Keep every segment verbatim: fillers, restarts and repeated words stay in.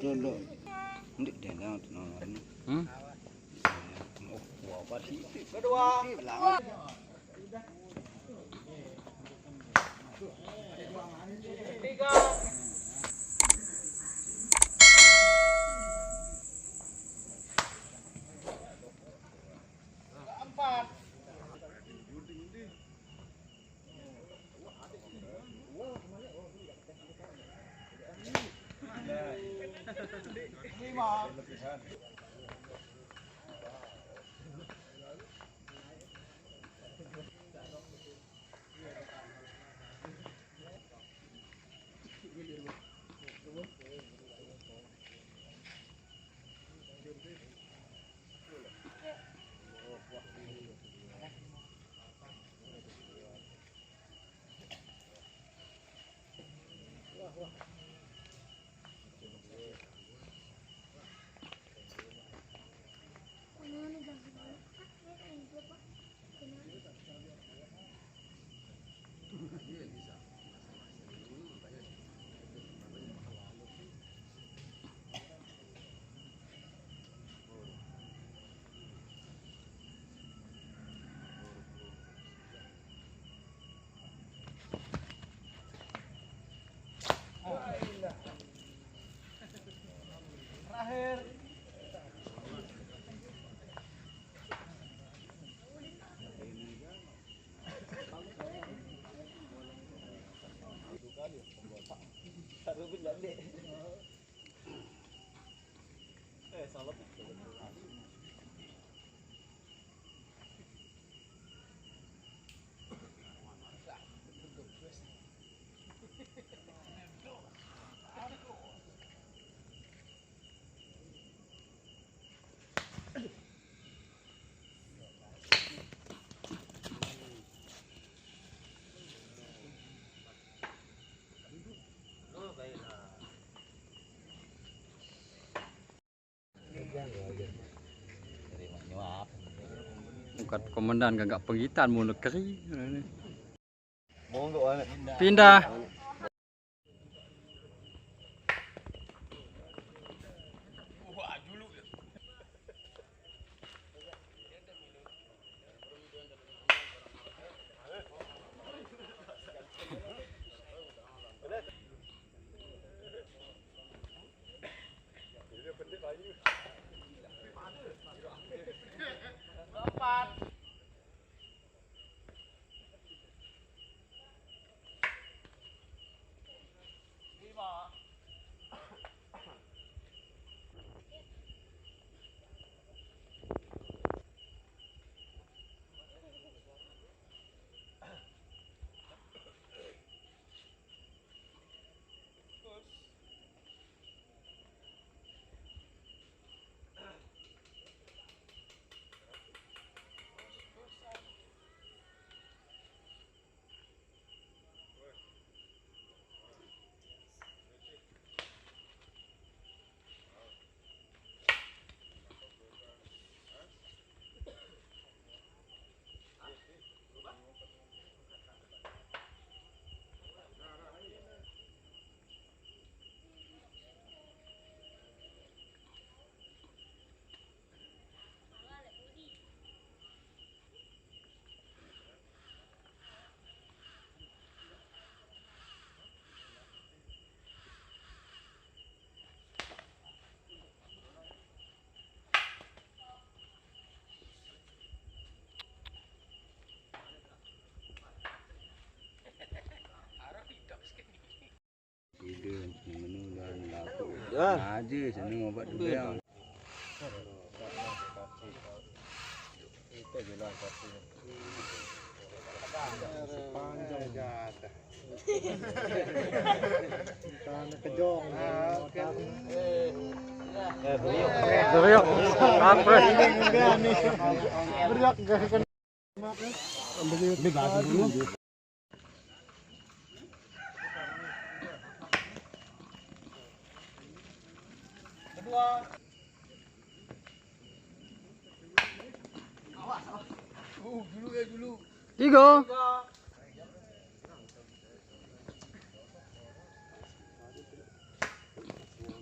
Dulu. Ndik dendang tu nang lain. Hmm? Oh, wah, apa sih? Kedua. Tiga. Empat. Lima. Terakhir. Taruh benda dek. Eh, salah tu. Bukan komandan gagak penggitan mau negeri. Pindah. Ide menu dan laku. Ya. Aja seneng obat tu yang. Kita jalan kaki. Sepanjang jatah. Tanah kejong. Eh, beriuk. Beriuk. Kampret. Beriuk, guys. Ini batu dulu. Kedua. Awas, awas. Uh, dulu ya, dulu. Tiga. Tiga.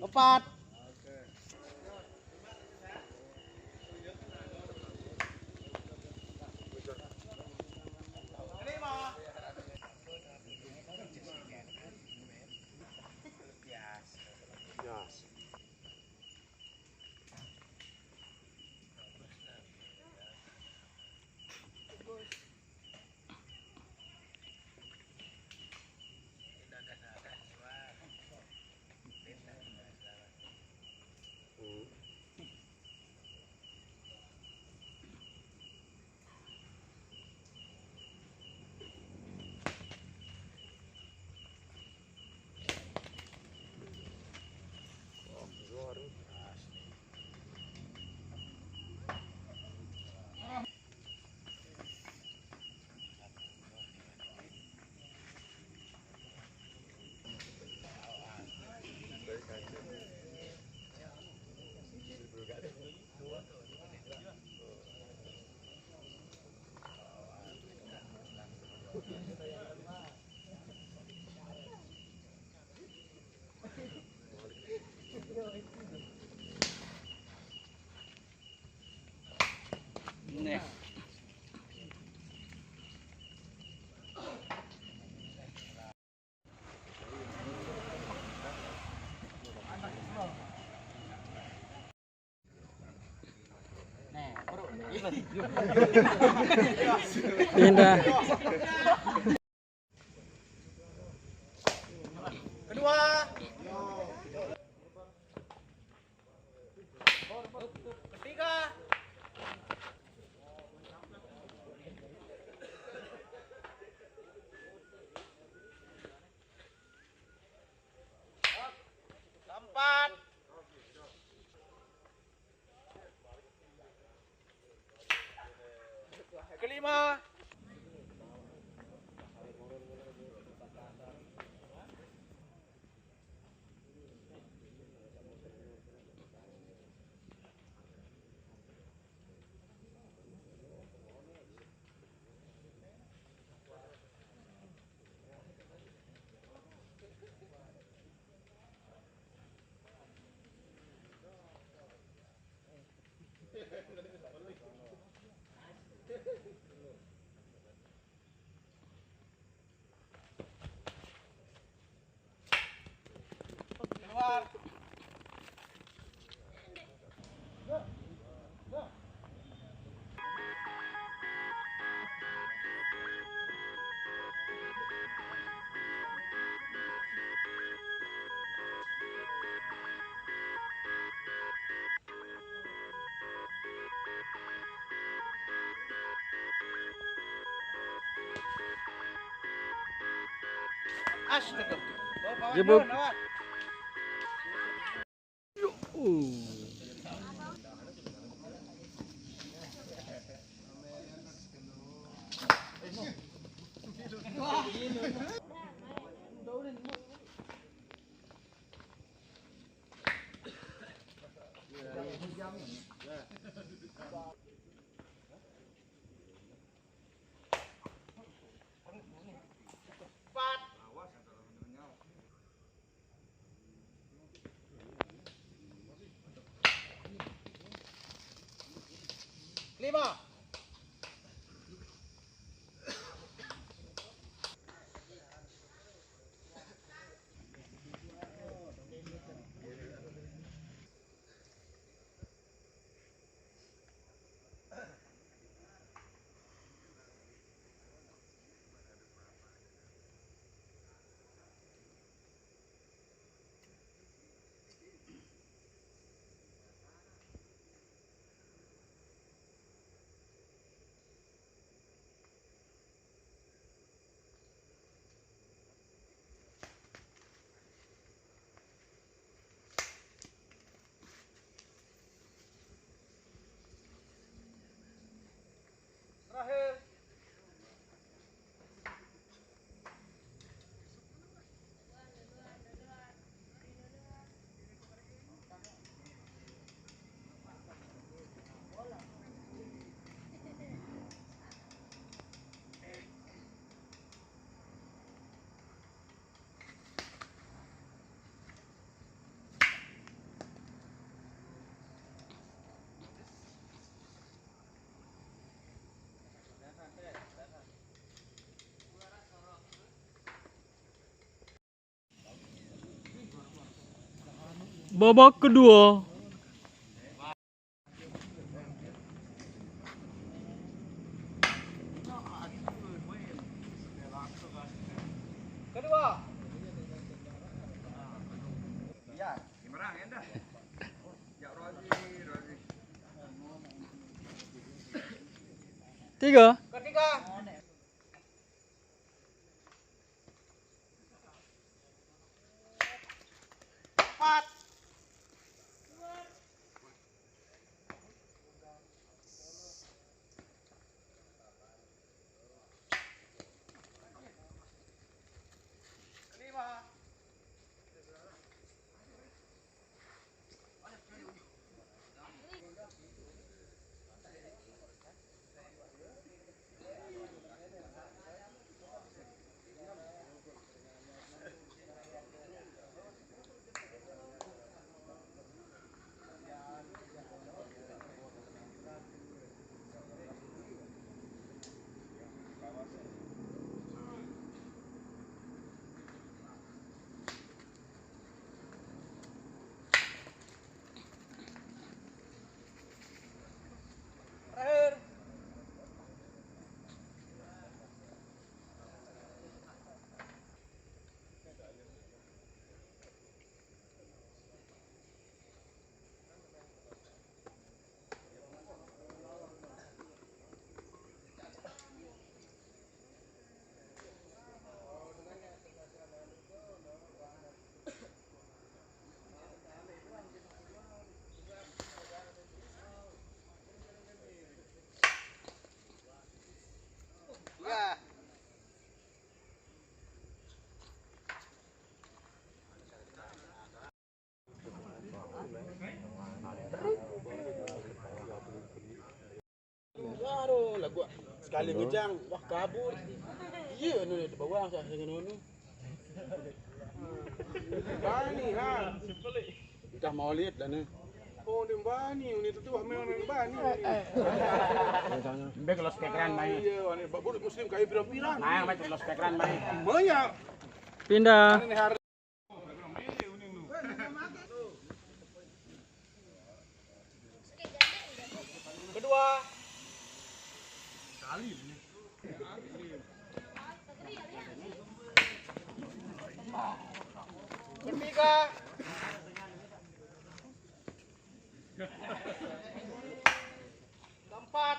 Empat. Pindah. Keempat. Kelima. Astaga. Jebuk. Lima. Terakhir. Babak kedua. Kedua. Tiga. Ketiga. Empat. Lima. Kali ngejang, wah kabur. Iya, nu itu bawang saya dengan nu. Bani ha. Udah maulid lah ni. Oh, ni bani, ni tu tu wah memang bani. Mbek los kekeran mai. Iya, ni babur muslim kayu pirang-pirang. Nah, mai los kekeran mai. Maya. Pindah. Ini hari Kedua. Ketiga. Keempat.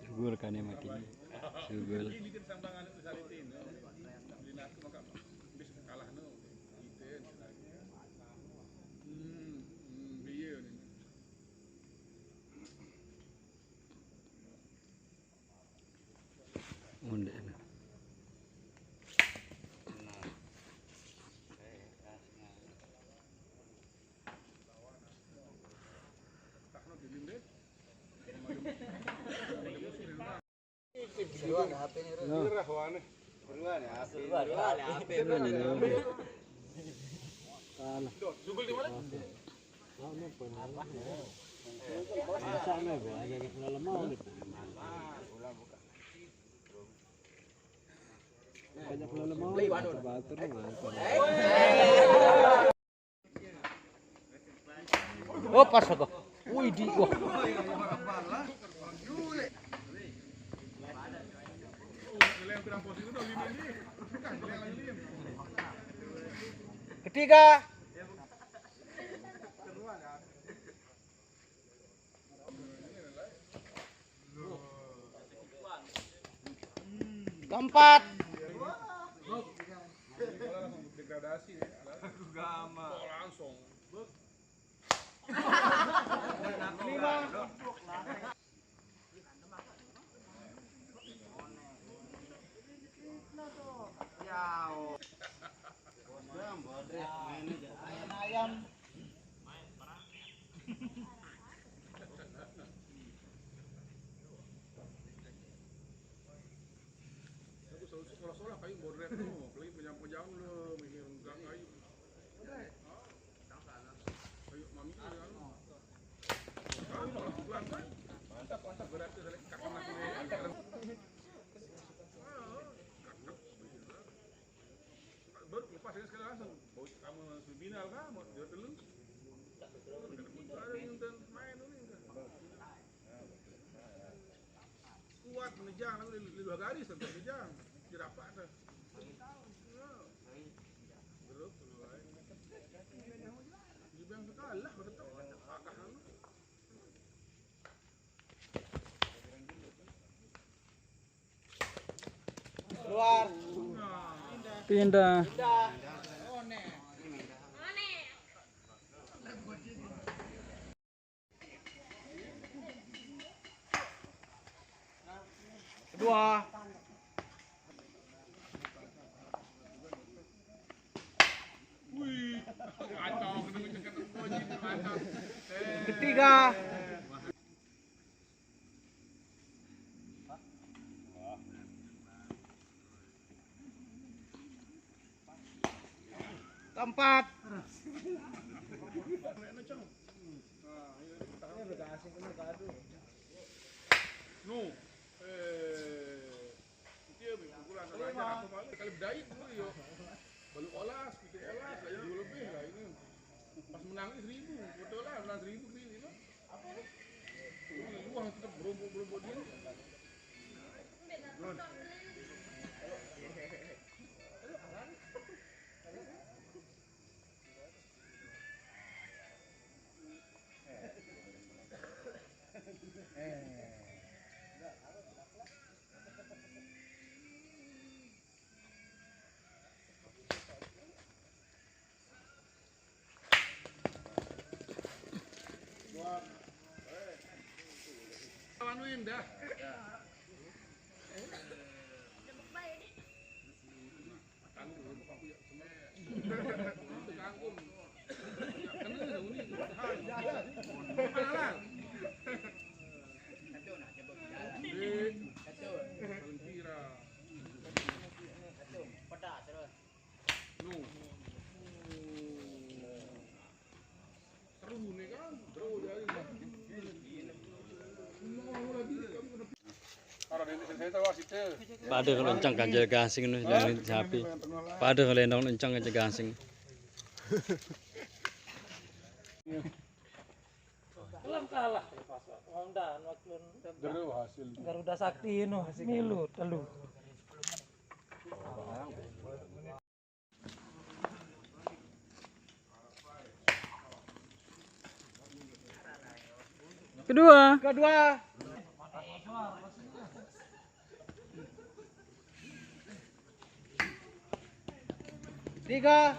Sugul kan ya makin. Sugul. Undek. Seruan H P ni. Seruan H P. Seruan H P. Kalah. Sugul di mana? Sana gua aja nak lemah ni. Banyak lemah ni, batur-batur ni, mantap. Oh, pas aku. Wih, di, wah. Ketiga. Keempat. Degradasi ya. Langsung. Lima. Ayam. Aku selalu sekolah-sekolah kayu bodrek tu, apalagi penyampa jauh le, mikir enggak kayu. Kayu mami ni kan. Kayu malah pukulan kan. Mantap, mantap, berat tu, saya kat tengah tu. Baru lepas sekali langsung. Bau sama seminar kah? Mau dia telu. Ada yang main ni. Kuat menejang, lalu di luar garis sampai menejang. Dia dapat dah. Ya. Grup tu lain. Keluar. Pindah. Kedua. Wih, kacau, kena mencekam, kena mencekam. Ketiga. Keempat. No. Eh, dia pukulan anak aja, aku malah kali bedait dulu, yo. Baru olas, kita olas, lah, dua lebih lah ini. Pas menang ini seribu, betul lah, menang seribu keliling, no. Apa ini? Ini luar kita berombok-berombok dia. Anu indah. Pade kalau encang ganjel gasing nu jangan sapi. Pade kalau endong encang ganjel gasing. Belum kalah ya, Pak. Wong dah, waktu Garuda Sakti nu milu telu. Kedua. Kedua. Tiga.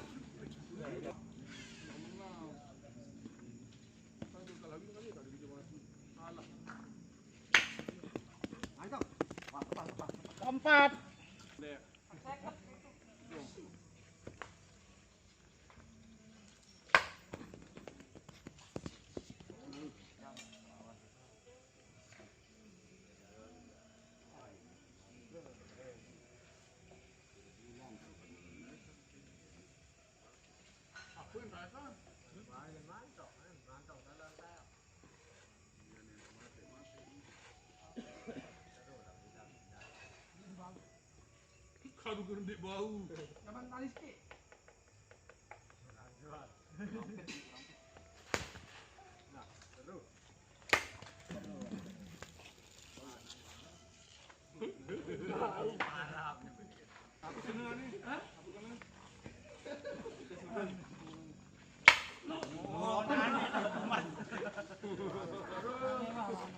Empat. Kadu gede bau. Zaman tali sikit.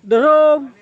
Dorong.